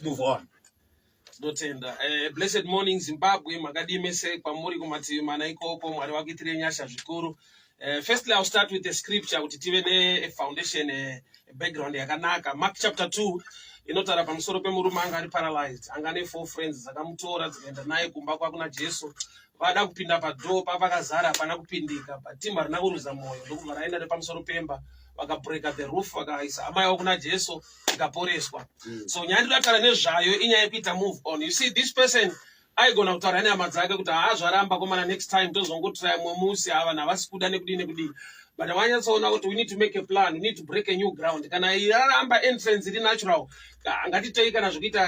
Move on. Tinotenda. Blessed morning, Zimbabwe. Makadii mese kwamuri kumativi mana ikoko? Mwari vakuitire nyasha zvikuru. Firstly, I'll start with the scripture kuti tive nefoundation, background yakanaka. Mark chapter 2 inotaura pamusoro pemurume anga ari paralyzed, anga ane four friends dzakamutora, dzikaenda naye kumba kwakuna Jesu. Vada kupinda padoor, pavakazara, hapana kupindika, but team harina kuruza mwoyo, ndokubva raenda nepamusoro pemba, vakabreka the roof, vakaisa hama yavo kuna Jesu, ikaporeswa. So nyaya ndinoda kutaura nezvayo inyaya yekuita move on. You see, this person aigona kutaura nehama dzake kuti, "Haa, zvaramba komana, next time tozongotiraya mumwe musi, ava vanhu havasi kuda," nekudii nekudii. But vanyatsoona kuti we need to make a plan, we need to break a new ground. Kana yaramba entrance iri natural, ngatitei kana zvekuita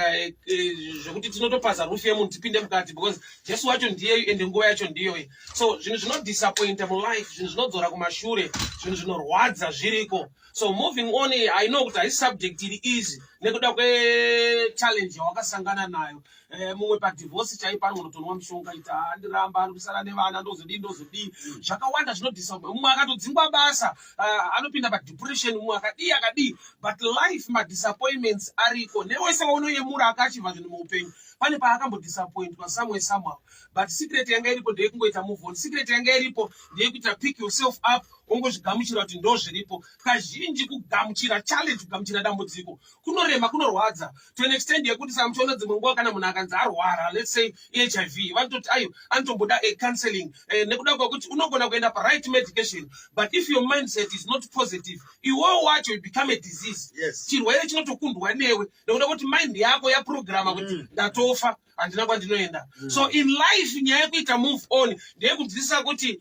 zvekuti tinotopaza roof yemunhu tipinde mukati, because Jesu wacho ndiyeyu, ende nguva yacho ndiyoyi. So zvinhu zvinodisappointa mulife, zvinhu zvinodzora kumashure, zvinhu zvinorwadza zviriko. So moving on, I know kuti haisi subject iri easy nekuda kwechallenge yawakasangana nayo. Mumwe padivorce chaipo anogonotonwa mushonga, ita andiramba, ari kusara nevana, ndozodii, ndozodii, zvakawanda zvinodisappoint. Mumwe akatodzingwa basa, anopinda padepression, mumwe akadii akadii. But life, madisappointments ariko. Newese waunoyemura akachivha zvinhu muupenyu, pane paakambodisappointwa somewhere, somehow. But secret yanga iripo ndeyekungoita move on. Secret yanga iripo ndeyekuita pick yourself up, wongozvigamuchira kuti ndo zviripo. Kazhinji kugamuchira challenge, kugamuchira dambudziko kunorema, kunorwadza to an extent yekuti saka muchiona dzimwe nguva kana munhu akanzi arwara, let's say HIV, vanototi ayo anotomboda a counseling, nekuda kwekuti unogona kuenda paright medication, but if your mindset is not positive, iwewo wacho you become a disease. Chirwere chinotokundwa newe nekuda kuti mind yako yaprograma kuti ndatofa, handina kwandinoenda. So in life, nyaya yekuita move on ndeyekunzwisisa kuti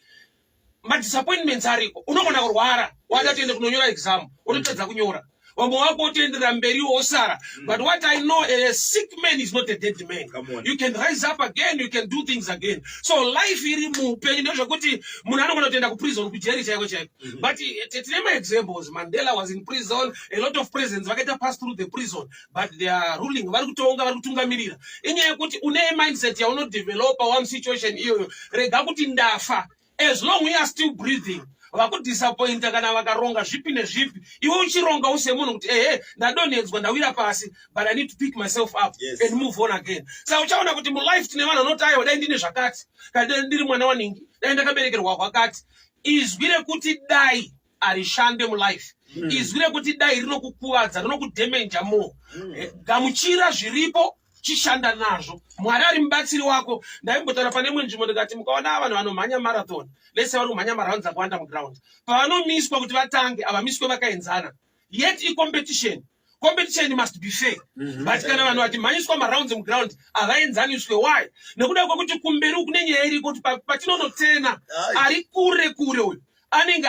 madisappointments ariko. Unogona kurwara, wada toende kunonyora exam, unotadza kunyora, vamwe wako wotoenderera mberi, wosara. But what I know, a sick man is not a dead man. Come on. You can rise up again, you can do things again. So life iri muupenyu ndezvekuti munhu anogona kutoenda kuprison, kujeri chaiko chaiko. But tine maexamples. Mandela was in prison. A lot of presidents vakaita pass through the prison, but they are ruling, vari kutonga, vari kutungamirira. Inyaya yekuti une mindset yaunodevelopa one situation iyoyo. Rega kuti ndafa. As long you are still breathing, vakudisappointa kana vakaronga zvipi nezvipi, iwe uchironga semunhu kuti, "Ehe, ndadonhedzwa, ndawira pasi, but I need to pick myself up and move on again." Saka uchaona kuti mulife tine vanhu vanoti, "Aiwa, dai ndine zvakati, kana dai ndiri mwana waningi, dai ndakaberekerwa kwakati." Izwi rekuti "dai" harishande mulife. Izwi rekuti "dai" rinokukuvadza, rinokudhamenja more. Gamuchira zviripo, chishanda nazvo. Mwari ari mubatsiri wako. Ndaimbotaura pane imwe nzvimbo ndikati mukaona vanhu vanomhanya marathon, lese vari kumhanya marounds akawanda muground, pavanomiswa kuti vatange, havamiswe vakaenzana. Yet icompetition. Competition must be fair. But kana vanhu vachimhanyiswa marounds muground, havaenzaniswe. Why? Nekuda kwekuti kumberi uku kune nyaya iriko kuti patinonotena, ari kure kure uyu anenge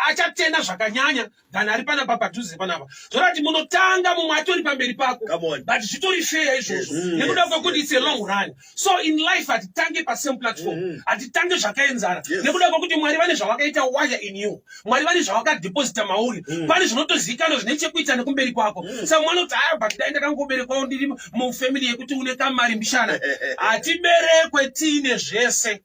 achatena zvakanyanya than ari panapa padhuze panapa. Zvorati munotanga, mumwe atori pamberi pako. Come on. But zvitori fair izvozvo nekuda kwekuti it's a long run. So in life hatitange pasame platform, hatitange zvakaenzana, nekuda kwekuti Mwari vane zvavakaita wire in you, Mwari vane zvavakadeposita mauri. Pane zvinotozivikanwa zvine chekuita nekumberi kwako. Saka mwana kuti, "Aya, but dai ndakangoberekwawo ndiri mufamily yekuti une kamari mbishana." Hatiberekwe tiine zvese,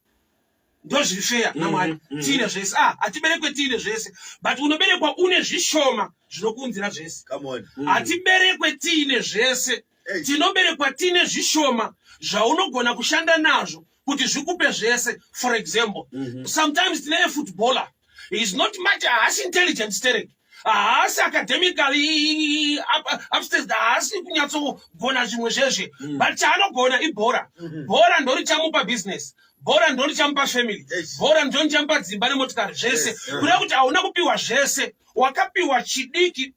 ndozviri fair naMwari. Tiine zvese, ah, hatiberekwe tiine zvese, but unoberekwa une zvishoma zvinokuunzira zvese. Come on. Hatiberekwe tiine zvese. Hey. Tinoberekwa tiine zvishoma zvaunogona kushanda nazvo kuti zvikupe zvese. For example, sometimes tine footballer, he is not much, haasi intelligent sterek, haasi academically upstairs, haasi kunyatsogona zvimwe zvezve, but chaanogona ibhora. Bhora ndorichamupa business, bhora ndorichamupa family, bhora ndorichamupa dzimba nemotikari, zvese. Kureva kuti hauna kupiwa zvese, wakapiwa chidiki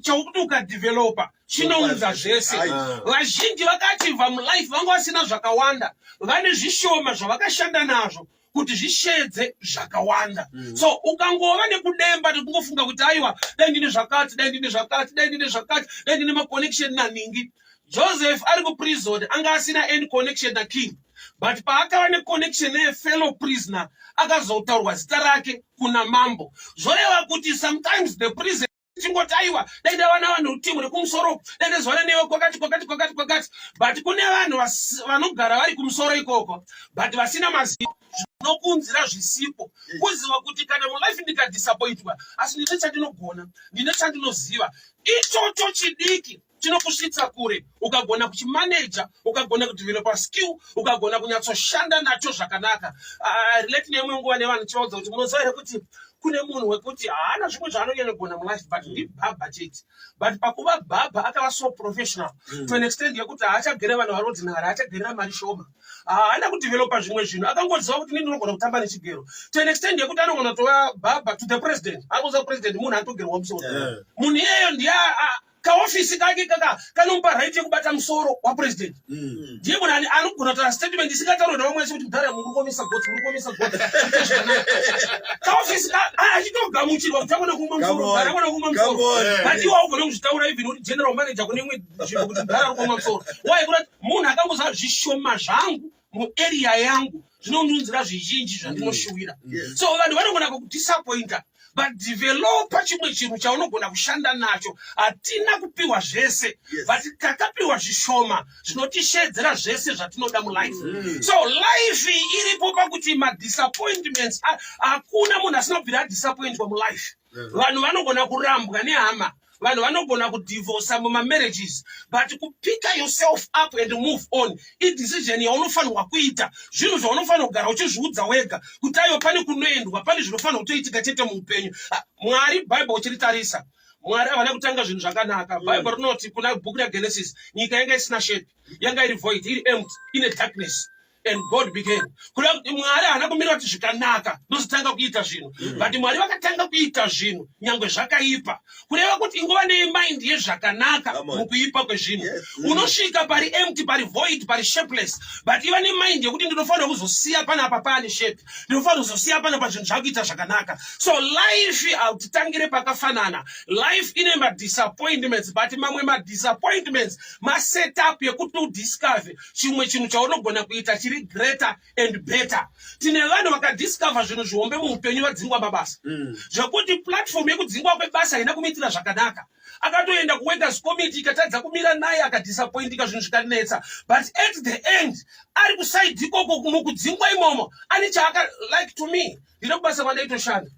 chaukuti ukadevelopa chinounza zvese. Vazhinji vakachibva mulife vanga vasina zvakawanda, vane zvishoma zvavakashanda nazvo kuti zvishedze zvakawanda. So ukangova nekudemba nekungofunga kuti, "Aiwa, dai ndine zvakati, dai ndine zvakati, dai ndine zvakati, dai ndine maconnection naningi." Joseph ari kuprison anga asina any connection naking, but paakava neconnection nefellow prisoner, akazotaurwa zita rake kuna mambo. Zvoreva kuti sometimes the prison chingoti, "Aiwa, dai ndawana vanhu timu rekumusoro, dai ndazowana newe kwakati kwakati kwakati kwakati." But kune vanhu vanogara vari kumusoro ikoko but vasina mazivo zvinokunzira zvisipo. Kuziva kuti kana mulife ndikadisappointwa, asi ndine chandinogona, ndine chandinoziva, ichocho chidiki. Chinokusvitsa kure ukagona kuchimaneja, ukagona kudevelopa skill, ukagona kunyatsoshanda nacho zvakanaka. Relate neimwe nguva nevanhu chivaudza kuti munoziva here kuti kune munhu wekuti haana zvimwe zvaanonyanyogona mulife, but ndibhabha chete. But pakuva bhabha akava so professional to an extent yekuti haachagere vanhu vari ordinary, haachagerera mari shoma, haana kudevelopa zvimwe zvinhu. Akangoziva kuti nini ndinogona kutamba nechigero, to an extent yekuti anogona kutova bhabha to the president. Anoziva president munhu anotogerwa musoro. Munhu iyeyo ndiye kaofisi kake kaka kanomupa right yekubata musoro wapresident. Ndiye munhu anogona kutaura statement isingataurwe nevamwe vese kuti mudhara, muri kuomesa gotsi, muri kuomesa gotsi. Kaofisi achitogamuchirwa kuti agona kuuma musoro. Come on. Agona kuuma musoro. Come on. But iwe haugone kuzvitaura, even uri general manager kune imwe nzvimbo, kuti mudhara ari kuoma musoro. Why? Kurati munhu akangoziva zvishoma zvangu muarea yangu zvinondiunzira zvizhinji zvandinoshuvira. So vanhu vanogona kukudisappointa, but developa chimwe chinhu chaunogona kushanda nacho. Hatina kupiwa zvese, but takapiwa zvishoma zvinotishedzera zvese zvatinoda mulife. So life iripo pakuti madisappointments, hakuna munhu asina kubvira adisappointwa mulife. Vanhu vanogona kurambwa nehama, vanhu vanogona kudivhosa mumamarriages, but kupicka yourself up and move on idecision yaunofanirwa kuita. Zvinhu zvaunofanira kugara uchizviudza wega kuti aiwa, pane kunoendwa, pane zvinofanira kutoitika chete muupenyu. Ah, Mwari, Bhaibheri uchiritarisa, Mwari havana kutanga zvinhu zvakanaka. Bhaibheri rinoti kuna bhuku raGenesis, nyika yanga isina shape, yanga iri void, iri empty, ine darkness, and God began. Kuda kuti Mwari haana kumira kuti zvikanaka ndozotanga kuita zvinhu, but Mwari vakatanga kuita zvinhu nyangwe zvakaipa. Kureva kuti ingova nemind yezvakanaka Come on. mukuipa kwezvinhu. Unosvika pari empty, pari void, pari shapeless, but iva nemind yekuti ndinofanira kuzosiya panapa paane shape, ndinofanira kuzosiya panapa zvinhu zvakuita zvakanaka. So life hautitangire pakafanana. Life ine madisappointments, but mamwe madisappointments masetup yekuti udiscover chimwe chinhu chaunogona kuita chiri greater and better. Tine vanhu vakadiscover zvinhu zvihombe muupenyu vadzingwa mabasa, zvekuti platform yekudzingwa kwebasa haina kumuitira zvakanaka. Akatoenda kuworkers committee, ikatadza kumira naye, akadisappointika, zvinhu zvikanetsa, but at the end ari kuside ikoko mukudzingwa imomo ane chaaka. Like to me, ndine kubasa kwandaitoshanda.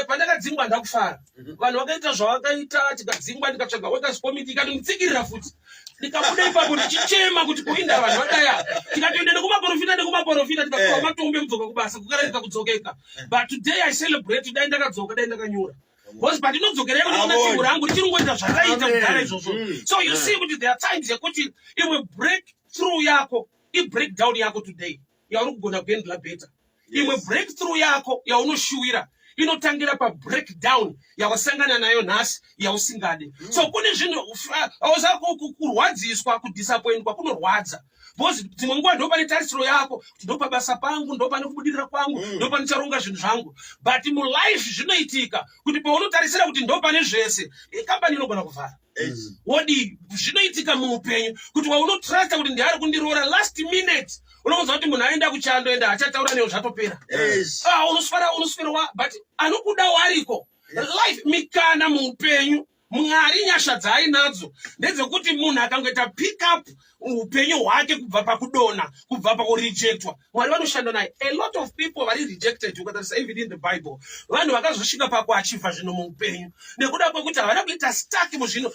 Pandakadzingwa ndakufara. Vanhu vakaita zvavakaita, tikadzingwa, ndikatsvaga workers committee, ikandimutsikirira futi. Ndikabuda ipapo ndichichema kuti kuinda vanhu vadaya. Tikatoenda nekumaprofita, nekumaprofita, tikapiwa matombo ekudzoka kubasa, kukareka kudzokeka. But today I celebrate. Dai ndakadzoka, dai ndakanyura, because pandinodzokera iko ndinoona Amen. timu rangu richiri kungoita zvaraita Amen. kudhara izvozvo. So you see kuti there are times yekuti imwe break through yako ibreakdown yako today yauri kugona kuhandla better. Imwe breakthrough yako yaunoshuwira inotangira pabreakdown yawasangana nayo nhasi yausingade. So kune zvinhu auza kurwadziswa, kudisappointwa kunorwadza, because dzimwe nguva ndo pane tarisiro yako kuti ndo pabasa pangu, ndo pane kubudirira kwangu, ndo panicharonga zvinhu zvangu. But mulife zvinoitika kuti paunotarisira kuti ndo pane zvese, kambani inogona kuvhara. Wodii? Zvinoitika muupenyu kuti waunotrusta kuti ndiari kundiroora, last minute unoudza kuti munhu aenda kuchando, enda achataura newe, zvatopera. Ah, unoswera unoswera, but anokudawo ariko. Life mikana muupenyu. Mwari nyasha dzaainadzo ndedzekuti munhu akangoita pick up upenyu hwake kubva pakudonha, kubva pakurejectwa, Mwari vanoshanda naye. A lot of people vari rejected, ukatarisa even in the Bible, vanhu vakazosvika pakuachivha zvinhu muupenyu nekuda kwekuti havana kuita stuck muzvinhu.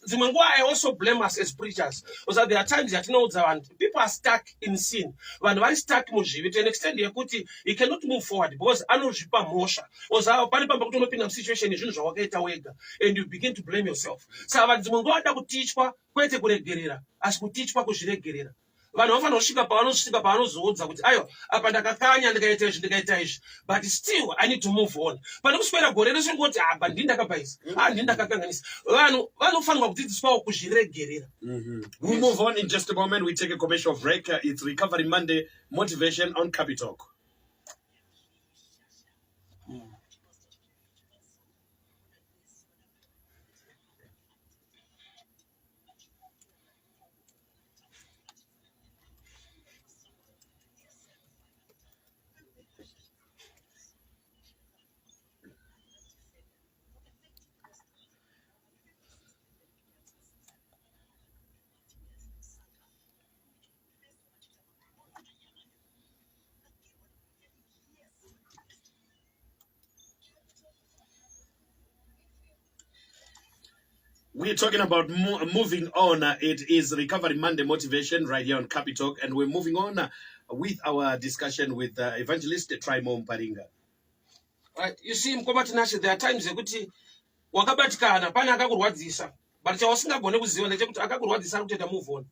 Dzimwe nguva I also blame us as preachers, because there are times yatinoudza vanhu, people are stuck in sin, vanhu vari stuck muzvivi to an extent yekuti he cannot move forward because anozvipa mhosva. Oza pane pamba kuti unopinda musituation yezvinhu zvawakaita wega and you begin to blame yourself. Saka vanhu dzimwe nguva vanoda kutichwa kwete kuregerera, asi kutichwa kuzviregerera. Vanhu vanofanira kusvika pavanosvika pavanozoudza kuti aiwa, apa ndakakanya, ndikaita izvi, ndikaita izvi, but still I need to move on. Pane kuswera gore rese ngoti apa ndini ndakabhaisa, a ndini ndakakanganisa. Vanhu vanofanirwa kudzidziswawo kuzviregerera. We'll move on in just a moment. We take a commercial break. It's Recovery Monday Motivation on Capitalk. We're talking about moving on. It is Recovery Monday Motivation right here on Capitalk, and we're moving on with our discussion with Evangelist Trymore Muparinga. Right. You see, mukoma Tinashe, there are times yekuti wakabatikana, pane akakurwadzisa, but chausingagone kuziva ndechekuti akakurwadzisa ari kutoita move on.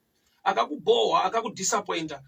Akakubhohwa, akakudisappointa,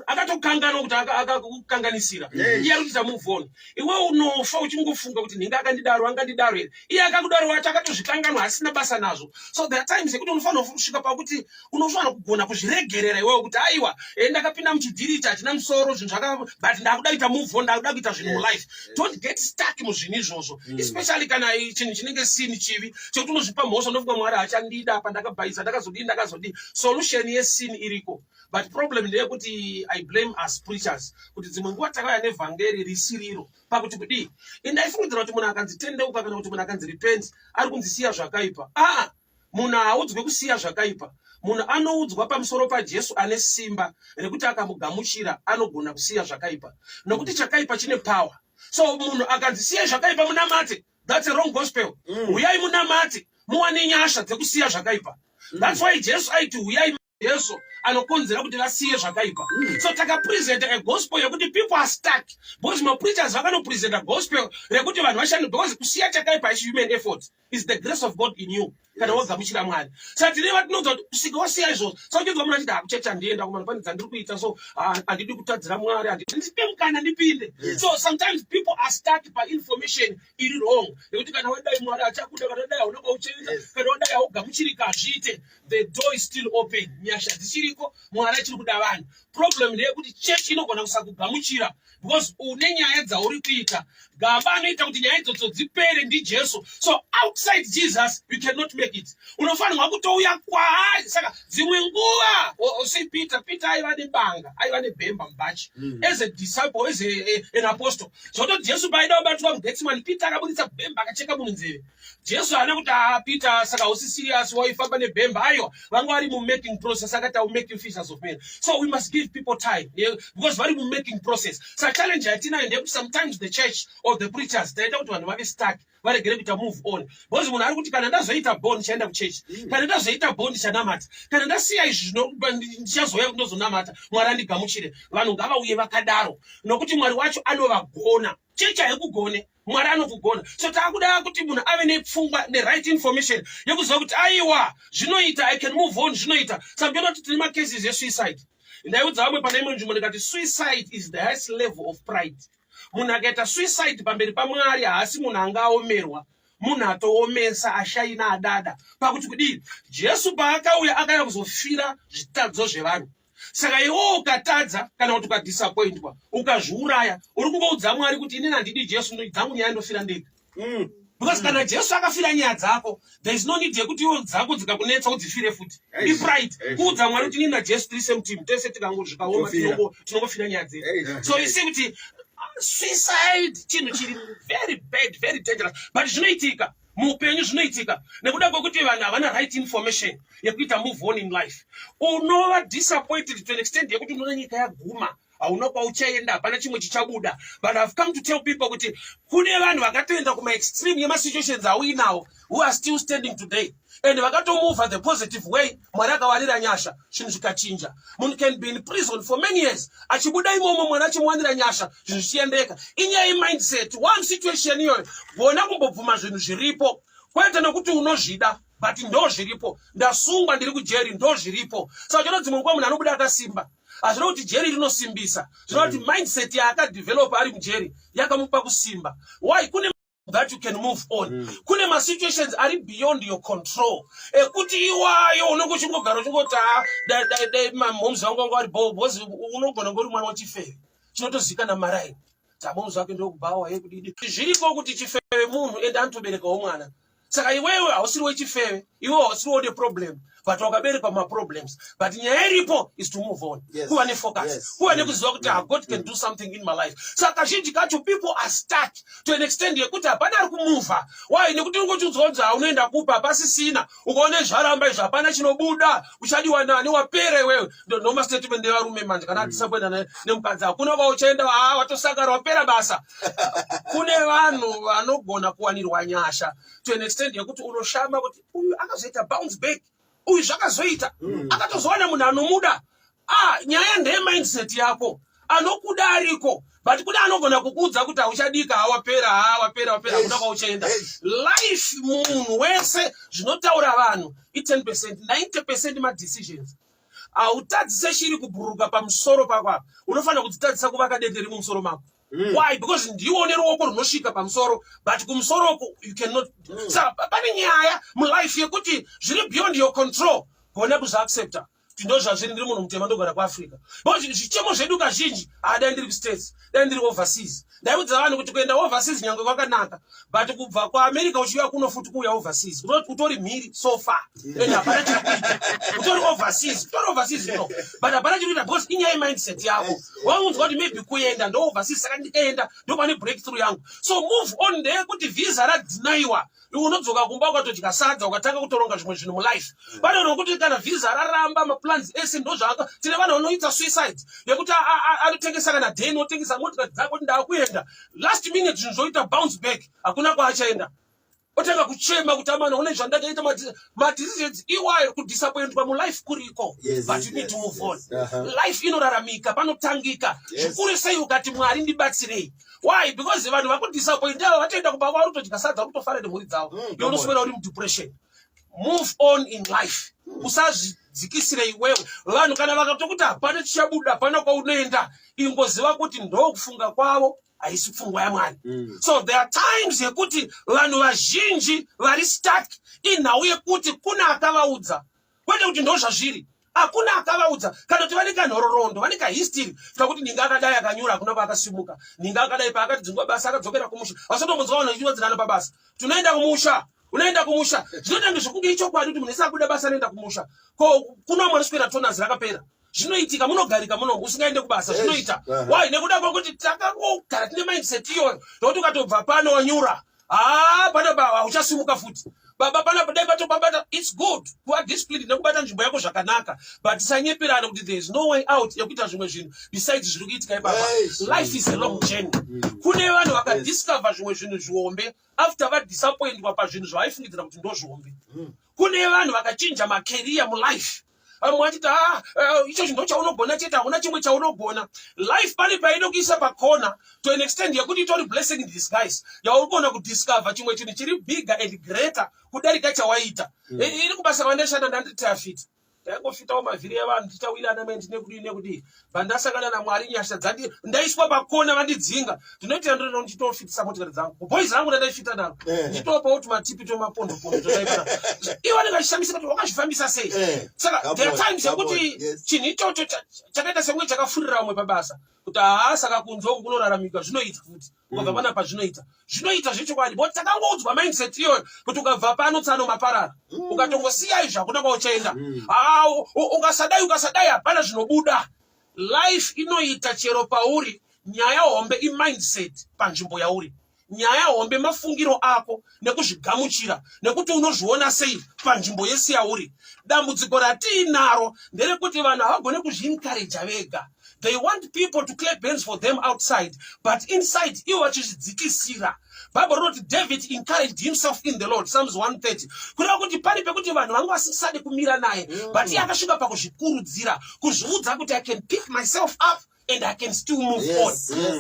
akatokanganwa kuti akakukanganisira. Iye ari kuita move on. Iwe unofa uchingofunga kuti nhinga akandidaro, angandidaro here? Iye akakudaro wacho akatozvikanganwa, asina basa nazvo. So there are times yekuti unofanira kusvika pakuti unofanira kugona kuzviregerera iwewe kuti aiwa, ndakapinda muchidhiri ichi hachina musoro, zvinhu zvaka, but ndakuda kuita move on, ndakuda kuita zvinhu mulife. Don't get stuck muzvinhu izvozvo, especially kana chinhu chinenge sin, chivi chekuti unozvipa mhosva, unofunga Mwari hachandida, apa ndakabhaisa, ndakazodii, ndakazodii. Solution yesin iriko, but problem ndeyekuti I blame us preachers kuti dzimwe nguva takauya nevhangeri risiriro. Pakuti kudii? Indaifungidzira kuti munhu akanzi tendeuka kana kuti munhu akanzi repent, ari kunzi siya zvakaipa. Aa, munhu haaudzwe kusiya zvakaipa. Munhu anoudzwa pamusoro paJesu ane simba rekuti akamugamuchira anogona kusiya zvakaipa, nokuti chakaipa chine power. So munhu akanzi siyai zvakaipa munamate, that's a wrong gospel. Uyai munamate muwane nyasha dzekusiya zvakaipa. That's why Jesu aiti uyai. Jesu anokonzera kuti vasiye zvakaipa. So takapresenta a gospel yekuti people are stuck because mapreachers vakanopresenta gospel rekuti vanhu vashande, because kusiya chakaipa is human effort, is the grace of God in you kana wagamuchira Mwari. Saka tine vatinoudza kuti kusvika wasiya izvozvo. Saka uchinzwa munhu achiti, "Hakuchechi handienda kumana, pane dzandiri kuita, so handidi kutadzira Mwari, ndipe mukana ndipinde." So sometimes people are stuck painformation iri wrong, nekuti kana wadai Mwari achakuda, kana wadai hauna kwauchaenda, kana wadai haugamuchirika, hazviite. The door is still open, nyasha dzichiriko, Mwari achiri kuda vanhu. Problem ndeyekuti chechi inogona kusakugamuchira because une nyaya dzauri kuita. Gamba anoita kuti nyaya idzodzo dzipere ndiJesu. So outside Jesus you cannot make it. Unofanirwa kutouya kwaari. Saka dzimwe nguva see Peter. Peter aiva nebanga, aiva nebhemba mubachi as a disciple, as an apostle. Zvototi Jesu paaida kubatwa muGetsimani, Peter akabudisa bhemba, akacheka munhu nzeve. Jesu haana kuti, "Ah, Peter, saka hausi serious, waifamba nebhemba." Aiwa, vanga vari mumaking process. Akati, "I make you fishers of men." So we must give people time, yeah, because vari mumaking process. Saka challenge yatinayo ndeyekuti sometimes the church or the preachers taita kuti vanhu vave stuck, varegere kuita move on, because munhu ari kuti, "Kana ndazoita bond ndichaenda kuchechi, kana ndazoita bond ndichanamata, kana ndasiya izvi ndichazouya ndozonamata, Mwari andigamuchire." Vanhu ngavauye vakadaro, nokuti Mwari wacho anovagona. Chechi haikugone, Mwari anokugona. So taakuda kuti munhu ave nepfungwa, neright information yekuziva kuti aiwa, zvinoita, I can move on, zvinoita. Saka ndinoda kuti tine macases esuicide. Ndaiudza vamwe pane imwe nzvimbo ndikati suicide is the highest level of pride. Munhu akaita suicide pamberi paMwari haasi munhu angaomerwa, munhu atoomesa, ashaina, adada. Pakuti kudii? Jesu paakauya, akauya kuzofira zvitadzo zvevanhu. Saka iwewo ukatadza kana kuti ukadisappointwa, ukazviuraya, uri kungoudza Mwari kuti inini handidi Jesu, dzangu nyaya ndofira ndega. Because kana Jesu akafira nyaya dzako, there is no need yekuti iwe dzako dzikakunetsa udzifire futi. Ipride kuudza Mwari kuti inini naJesu tiri same team, tese tikangozvikaoma Tofira. tinongofira nyaya dzedu. So you see kuti suicide chinhu chiri very bad, very dangerous, but zvinoitika muupenyu. Zvinoitika nekuda kwekuti vanhu havana right information yekuita move on in life. Unova disappointed to an extent yekuti unoona nyika yaguma, hauna kwauchaenda, hapana chimwe chichabuda. But I've come to tell people kuti kune vanhu vakatoenda kumaextreme yemasituations auinawo who are still standing today and vakatomova the positive way. Mwari akawanira nyasha, zvinhu zvikachinja. Munhu can be in prison for many years, achibuda imomo Mwari achimuwanira nyasha, zvinhu zvichiendeka. Inyaya yemindset. One situation iyoyo, gona kumbobvuma zvinhu zviripo, kwete nekuti unozvida, but ndo zviripo. Ndasungwa, ndiri kujeri, ndo zviripo. Saka chino dzimwe nguva munhu anobuda akasimba. Hazvina kuti jeri rinosimbisa, zvino kuti mindset yaakadevelopa ari mujeri yakamupa kusimba. Why? Kune that you can move on. Kune masituations ari beyond your control ekuti iwayo unenge uchingogara uchingoti, "Ah, dai mamhomes vangu vanga vari bo," because unogona ngori mwana wachifeve chinotozikana maraini, tamhomes vake ndokubhawa yekudidi. Zviriko kuti chifeve munhu ende anotoberekawo mwana. Saka iwewe hausiri wechifeve, iwewe hausiriwo neproblem, but But wakaberekwa maproblems, but nyaya iripo is to move on, kuva nefocus, kuva nekuziva kuti God can do something in my life. Saka kazhinji kacho people are stuck to an extent yekuti hapana ari kumuvha. Why? Nekuti ungochiudzwa kunzi haunoenda kupa, hapasisina. Ukaona zvaramba izvo, hapana chinobuda, uchadiwa nani? Wapera iwewe. Ndomastatement evarume manje kana adisappointa nemukadzi. Hakuna kwauchaenda, ha, watosakara, wapera basa. Kune vanhu vanogona kuwanirwa nyasha to an extent yekuti unoshama kuti uyu akazoita bounce back, uyu zvakazoita, akatozowana munhu anomuda. Ah, nyaya ndeye mindset yako. Anokuda ariko, but kune anogona kukuudza kuti hauchadika, hawapera, ha, wapera, wapera, hakuna kwauchaenda. Life, munhu wese, zvinotaura vanhu i10%, 90% madecisions. Hautadzise shiri kubhururuka pamusoro pako apa, unofanira kudzitadzisa kuvaka dende riri mumusoro mako. Why? Because ndiwo une ruoko runosvika pamusoro, but kumusoro uku you cannot. Saka pane nyaya mulife yekuti zviri beyond your control. Gona kuzviaccepta kuti ndo zvazviri. Ndiri munhu mutema, ndogara kuAfrica, because zvichemo zvedu kazhinji, ha, dai ndiri kuStates, dai ndiri overseas. Ndaiudza vanhu kuti kuenda overseas nyange kwakanaka, but kubva kuAmerica uchiuya kuno futi kuuya overseas, utori mhiri so far and hapana chiri kuita. Utori overseas, utori overseas, no, but hapana chiri kuita because inyaya yemindset yako. Waunzwa kuti maybe kuenda ndo overseas, saka ndikaenda ndo pane breakthrough yangu. So move on ndeyekuti visa radhinaiwa, unodzoka kumba, ukatodya sadza, ukatanga kutoronga zvimwe zvinhu mulife. Pane nokuti kana visa raramba, maplans ese ndozvaaka. Tine vanhu vanoita suicide yekuti anotengesa kana dheni, otengesa motikari dzako kuti ndaakuenda. Last minute zvinhu zvoita bounce back, hakuna kwaachaenda. Otanga kuchema kuti amana, une zvandakaita. Madecisions iwayo, kudisappointwa mulife kuriko, but you need to move on. Life inoraramika, panotangika. Zvikuru sei ukati, "Mwari, ndibatsirei." Why? Because vanhu vakudisappoint ava vatoenda kumba kwavo, kutodya sadza, kutofara nemhuri dzavo. Iwe unoswera uri mudepression. Move on in life, usazvidzikisire iwewe. Vanhu kana vakatokuti hapana chichabuda, hapana kwaunoenda, ingoziva kuti ndokufunga kwavo, haisi pfungwa yaMwari. So there are times yekuti vanhu vazhinji vari stuck inhau yekuti kuna akavaudza, kwete kuti ndo zvazviri. Hakuna akavaudza, kana kuti vane kanhororondo, vane kahistory kakuti ninga akadai akanyura, hakuna paakasimuka, ninga akadai paakati dzingwa basa akadzokera kumusha. Vasatombonzwa vanhu vachiwadzirana pabasa, tunoenda kumusha, unoenda kumusha. Zvinoita ngezvekunge ichokwadi kuti munhu ese abuda basa anoenda kumusha. Ko kuno vamwe vanoswera tonazi rakapera. Zvinoitika, munogarika muno usingaende kubasa. Zvinoita. Why? Nekuda kwekuti takangogara tine mindset iyoyo, nokuti ukatobva pano wanyura, haa, panapa hauchasimuka futi. Baba, panapa dai batobabata. It's good kuva disciplined nekubata nzvimbo yako zvakanaka, but tisanyeperana kuti there is no way out yekuita zvimwe zvinhu besides zviri kuitika ipapa. Life is a long journey. Kune vanhu vakadiscover zvimwe zvinhu zvihombe after vadisappointwa pazvinhu zvavaifungidzira kuti ndo zvihombe. Kune vanhu vakachinja macareer mulife. Vamwe vachiti, "Ah, icho chinhu chaunogona chete, hakuna chimwe chaunogona." Life pane painokuisa pakona to an extent yekuti itori blessing in disguise yauri kuona kudiscover chimwe chinhu chiri bigger and greater kudarika chawaita. Iri kubasa kwandashanda, ndanditafita, ndaingofitawo mavhiri evanhu, tichawirana mendi nekudii nekudii. Bandasangana naMwari, nyasha dzandi, ndaiswa pakona, vandidzinga. Ndinoitira ndinono ndichitofitisa motikari dzangu, boys rangu ndandaifita naro, ndichitopawo tumatipi tomapondopondo totaipana. Ivo vanenge vachishamisika kuti wakazvifambisa sei. Saka Come there are on, times come on, yekuti chinhu ichocho chakaita sekunge chakafurira vamwe pabasa kuti haa, saka kunze uku kunoraramika. Zvinoita futi ukabva panapa, zvinoita, zvinoita zvechokwadi, but takangoudzwa mindset iyoyo kuti ukabva pano, tsano, maparara. Ukatongosiya izvi, hakuna kwauchaenda. Haa, ukasadai, ukasadai, hapana zvinobuda. Life inoita chero pauri. Nyaya hombe imindset panzvimbo yauri. Nyaya hombe mafungiro ako nekuzvigamuchira, nekuti unozviona sei panzvimbo yese yauri. Dambudziko ratiinaro nderekuti vanhu havagone kuzviencouraja vega. They want people to clap hands for them outside, but inside ivo vachizvidzikisira. Bhaibheri rinoti David encouraged himself in the Lord, Psalms 130. Kureva kuti pane pekuti vanhu vanga vasisade kumira naye, but iye akasvika pakuzvikurudzira, kuzviudza kuti, "I can pick myself up and I can still move on."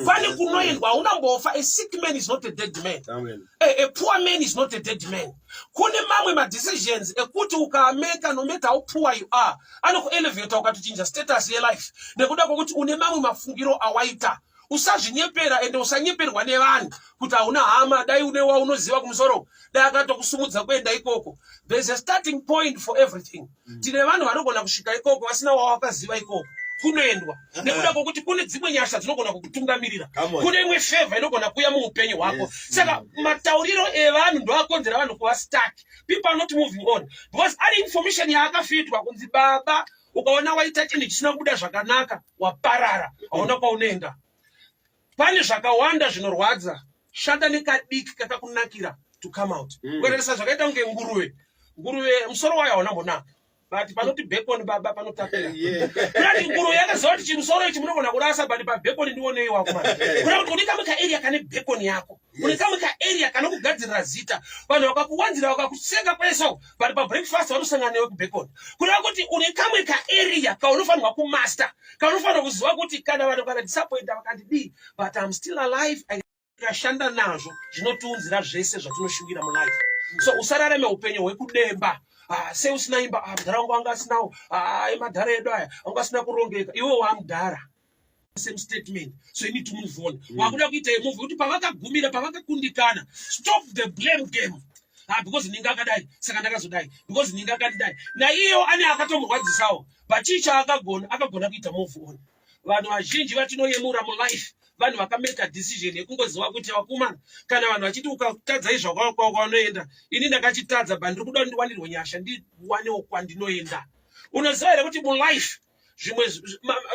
Pane kunoendwa, haunambofa. A sick man is not a dead man. Amen. A poor man is not a dead man. Kune mamwe madecisions ekuti ukaameka, no matter how poor you are, anokuelevata ukatochinja status yelife nekuda kwekuti une mamwe mafungiro awaita. Usazvinyepera ende usanyeperwa nevanhu kuti hauna hama. Dai une waunoziva kumusoro, dai akatokusumudza kuenda ikoko. There's a starting point for everything. Tine vanhu vanogona kusvika ikoko vasina wawakaziva ikoko. Kunoendwa nekuda kwokuti kune dzimwe nyasha dzinogona kukutungamirira, kune imwe favor inogona kuuya muupenyu hwako. Saka matauriro evanhu ndoakonzera vanhu kuva stuck. People are not moving on because ari information yaakafitwa kunzi, "Baba, ukaona waita chinhu chisina kubuda zvakanaka, waparara, hauna kwaunoenda." Pane zvakawanda zvinorwadza. Shanda nekadiki kakakunakira to come out. Kuenderesa zvakaita kunge nguruve. Nguruve musoro wayo hauna mbonaka, but panoti bacon, baba, panotapira. Kurati nguruve yakaziva kuti chimusoro ichi munogona kurasa, but pabacon ndionei wako mani. Kuda kuti une kamwe kaarea kane bacon yako, une kamwe kaarea kanokugadzirira zita. Vanhu vakakuwanzira, vakakuseka kwese uko, but pabreakfast vanosangana newe kubacon. Kureva kuti une kamwe kaarea kaunofanirwa kumaster, kaunofanirwa kuziva kuti kana vanhu kana disappointa vakandidii, but I'm still alive. Tikashanda nazvo, zvinotiunzira zvese zvatinoshuvira mulife. So usararame upenyu hwekudemba. Ah, sei usina imba? Ah, mudhara wangu anga asinawo. Ah, emadhara edu aya anga asina kurongeka. Iwe wamudhara, same statement. So you need to move on. Wakuda kuita move kuti pavakagumira, pavakakundikana. Stop the blame game. Ah, because ninga akadai, saka ndakazodai, because ninga akandidai. Naiyewo ane akatomurwadzisawo, but chii chaakagona? Akagona kuita move on. Vanhu vazhinji vatinoyemura mulife, vanhu vakameka decision yekungoziva kuti, vakomana, kana vanhu vachiti ukatadza izvo kwaunoenda, ini ndakachitadza, but ndiri kuda ndiwanirwe nyasha, ndiwanewo kwandinoenda. Unoziva here kuti mulife zvimwe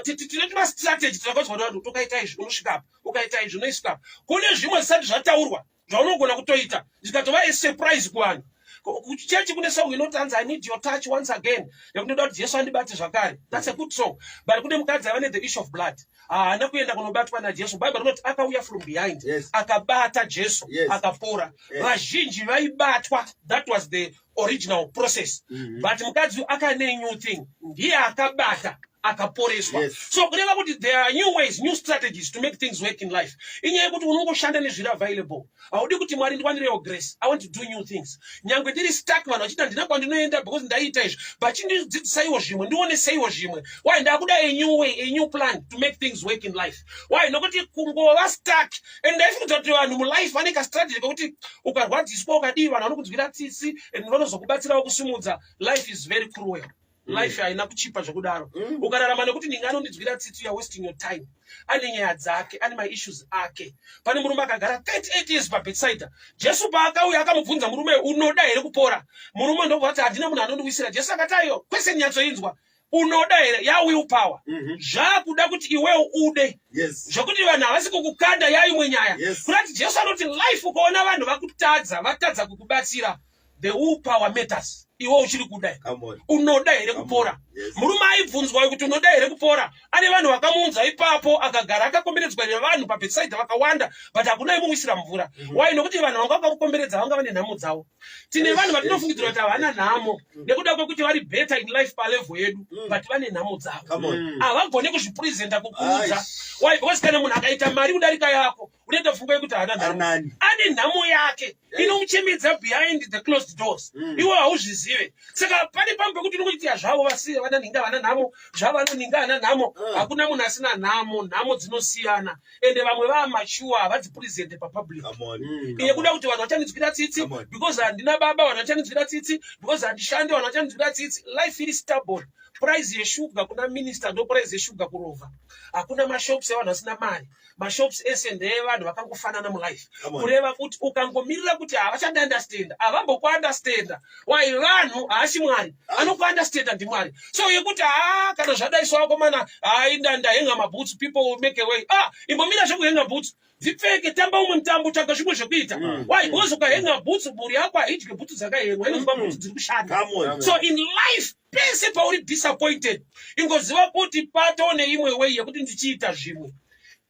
tine tumastrategy takakudzwa nevanhu kuti ukaita izvi unosvika apa, ukaita izvi unoisvika apa? Kune zvimwe zvisati zvataurwa zvaunogona kutoita, zvikatova asurprise kuvanhu. Kuchechi kune song inoti hanzi, "I need your touch once again," yekunoda kuti Jesu andibate zvakare. That's a good song, but kune mukadzi ava nethe issue of blood, haana kuenda kunobatwa naJesu. Bhaibheri rinoti akauya from behind, akabata Jesu, akapora. Vazhinji vaibatwa, that was the original process, but mukadzi uyu akane new thing, ndiye akabata, akaporeswa. So kureva kuti there are new ways, new strategies to make things work in life. Inyaya yekuti unongoshanda nezviri available. Haudi kuti, "Mwari, ndiwanirewo grace, I want to do new things. Nyange ndiri stuck, vanhu vachiti handina kwandinoenda because ndaita izvi, but chindidzidzisaiwo zvimwe, ndioneseiwo zvimwe. Why? Ndakuda a new way, a new plan to make things work in life." Why? Nokuti kungova stuck, and ndaifunga kuti vanhu mulife vane kastrategy kekuti ukarwadziswa, ukadii, vanhu vanokunzwira tsitsi and vanozokubatsirawo kusimudza. Life is very cruel. Life haina kuchipa zvekudaro. Ukararama nekuti ndinge anondidzwira tsitsi, you are wasting your time. Ane nyaya dzake, ane maissues ake. Pane murume akagara 38 years paBethsaida. Jesu paakauya akamubvunza, "Murume, unoda here kupora?" Murume ndobva ati, "Handina munhu anondiwisira." Jesu akati, "Aiyo, kwese nyatsoinzwa, unoda here?" Yawill power. Zvakuda kuti iwewo ude, zvokuti vanhu havasi kukukanda yaimwe nyaya. Kurati Jesu anoti life, ukaona vanhu vakutadza, vatadza kukubatsira, the will power matters. Iwe uchiri kuda? Come on. Unoda here kupora? Yes. Murume aibvunzwa kuti unoda here kupora, ane vanhu vakamuunza ipapo, akagara akakomberedzwa nevanhu paBethsaida vakawanda, but hakuna imuwisira mvura. Why? Nokuti vanhu vanga vakamukomberedza vanga vane nhamo dzavo. Tine vanhu vatinofungidzira kuti havana nhamo nekuda kwekuti vari better in life palevel yedu, but vane nhamo dzavo. Come on. Havagone kuzvipresenta, kukuudza. Aish. Why? Because kana munhu akaita mari kudarika yako, unoita pfungwa yekuti haana nhamo. Anani. Ane nhamo yake inomuchemedza behind the closed doors. Iwe hauzvizive. Saka pane pamwe pekuti unongoitia zvavo vasiye vananhinga vana nhamo zvavo, vanoninga hana nhamo. Hakuna munhu asina nhamo. Nhamo dzinosiyana, ende vamwe vamachuwa havadzipresente papublic. Come on. Iye kuda kuti vanhu vachandinzwira tsitsi Come on. because handina baba, vanhu vachandinzwira tsitsi because handishandi, vanhu vachandinzwira tsitsi. Life iri stubborn. Price yeshuga kuna minister ndo price yeshuga kurovha. Hakuna mashops evanhu vasina mari. Mashops ese ndeevanhu vakangofanana mulife. Come on. Kureva kuti ukangomirira kuti havachandiunderstanda, havambokuunderstanda. Why? Vanhu haasi Mwari. Anokuunderstanda ndiMwari. So yekuti haa, kana zvadai, vakomana, hai, ndahenga mabhutsu, people will make a way. Ah, imbomira zvekuhenga bhutsu, dzipfeke, tamba umwe mutambo, tsvaga zvimwe zvekuita. Why? Because ukahenga bhutsu, mhuri yako haidye bhutsu dzakahengwa, inonzwa bhutsu dziri kushanda. Come on. So in life, pese pauri disappointed, ingoziva kuti pato neimwe way yekuti ndichiita zvimwe.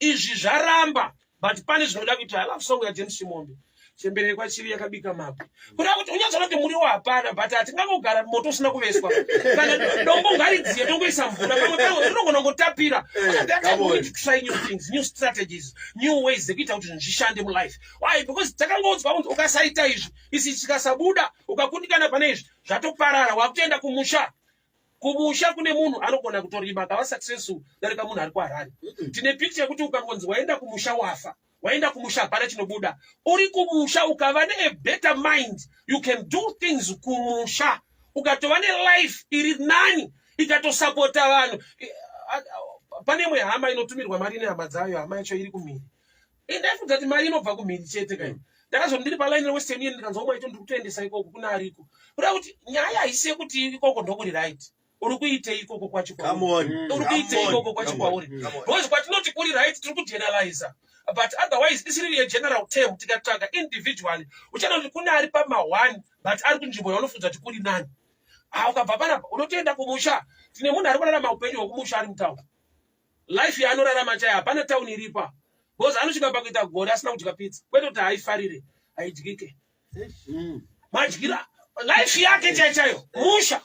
Izvi zvaramba, but pane zvinoda kuita. I love song yaJames Chimombe, "Chembere kwachivi yakabika mabwe." Kureva kuti unyatsoona kuti muriwo hapana, but hatingangogara moto usina kuveswa. Kana dombo ngaridziye, tongoisa mvura, pamwe pamwe rinogona kungotapira. That time Come we on. need to try new things, new strategies, new ways dzekuita kuti zvinhu zvishande mulife. Why? Because takangoudzwa kunzi ukasaita izvi, isi chikasabuda, ukakundikana pane izvi, zvatoparara, wakutoenda kumusha. Kumusha kune munhu anogona kutorima akava successful darika munhu ari kuHarare. Tine picture yekuti ukangonzi waenda kumusha, wafa. Waenda kumusha, hapana chinobuda. Uri kumusha, ukava nea better mind, you can do things kumusha, ukatova nelife iri nani, ikatosapota vanhu. Pane imwe hama inotumirwa mari nehama dzayo, hama yacho iri kumhiri. Ndaifunga kuti mari inobva kumhiri chete kai. Ndakazoti ndiri palaini reWestern Union, ndikanzwa umwe aito, "Ndiri kutoendesa ikoko kuna ariko." Kuda kuti nyaya haisi yekuti ikoko ndokuri right. Uri kuitei ikoko kwacho kwauri? Come on. Uri kuitei ikoko kwacho kwauri? Because kwatinoti kuri right, tiri kugeneraliza, but otherwise isiri yegeneral term. Tikatsvaga individually, uchaona kuti kune ari pama1, but ari kunzvimbo yaunofunza kuti kuri nani. Ah, ukabva panapa unotoenda kumusha. Tine munhu ari kurarama upenyu hwekumusha ari mutauni. Life yaanorarama chaiyo, hapana tauni iripa, because anosvika pakuita gore asina kudya pizza. Kwete kuti haifarire, haidyike. Madyira life yake chaiyo chaiyo musha,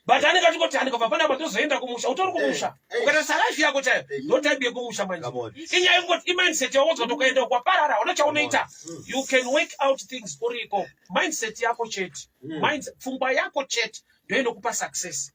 but anenge achingoti, "Andikabva panapa tozoenda kumusha." Utori kumusha. Ukatarisa life yako chaiyo, ndo type yekumusha manje. Come on. Inyaya yekungoti imindset yawodzwa kuti ukaenda kwaparara, una chaunoita. You can work out things uriko. Mindset yako chete, pfungwa yako chete ndo inokupa success.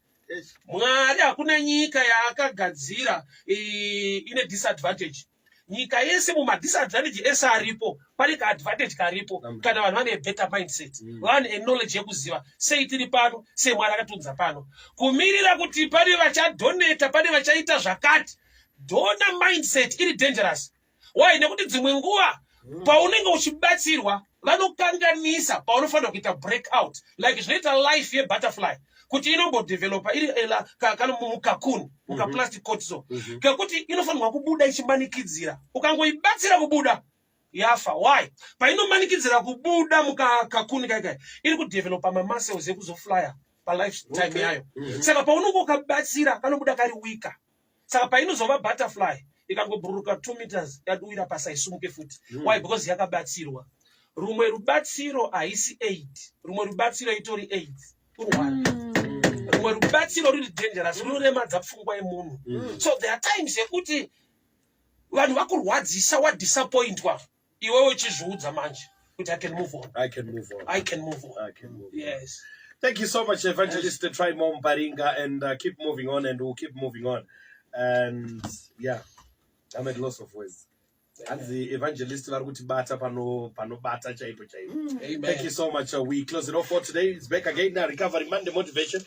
Mwari hakuna nyika yaakagadzira ine disadvantage. Nyika yese, mumadisadvantage ese aripo, pane kaadvantage karipo kana vanhu vane better mindset, vane knowledge yekuziva sei tiri pano, sei Mwari akatiunza pano. Kumirira kuti pane vachadonata, pane vachaita zvakati, donor mindset iri dangerous. Why? Nekuti dzimwe nguva paunenge uchibatsirwa, vanokanganisa paunofanira kuita break out, like zvinoita life yebutterfly kuti inombodevelopa iri kana mucocoon, mukaplastic coat, so kekuti inofanirwa kubuda ichimanikidzira. Ukangoibatsira kubuda, yafa. Why? Painomanikidzira kubuda mukacocoon kaikai, iri kudevelopa mamuscles ekuzoflya palifetime yayo. Saka paunonge ukabatsira, kanobuda kari weaker. Saka painozova butterfly, ikangobhururuka 2 meters, yaduwira pasi, haisumuke futi. Why? Because yakabatsirwa. Rumwe rubatsiro haisi aid, rumwe rubatsiro itori AIDS, kurwara. Rumwe rubatsiro ruri dangerous, runoremadza pfungwa yemunhu. So there are times yekuti vanhu vakurwadzisa, wadisappointwa, iwewe uchizviudza manje kuti, "I can move on." I can move on. I can move on. I can move on. Yes. Thank you so much, Evangelist Trymore Mparinga, and keep moving on, and we'll keep moving on. And yeah, I'm at loss of words. Hanzi evangelist vari kutibata pano panobata chaipo chaipo. Amen. Thank you so much. We close it off for today. It's back again now. Recovery Monday Motivation.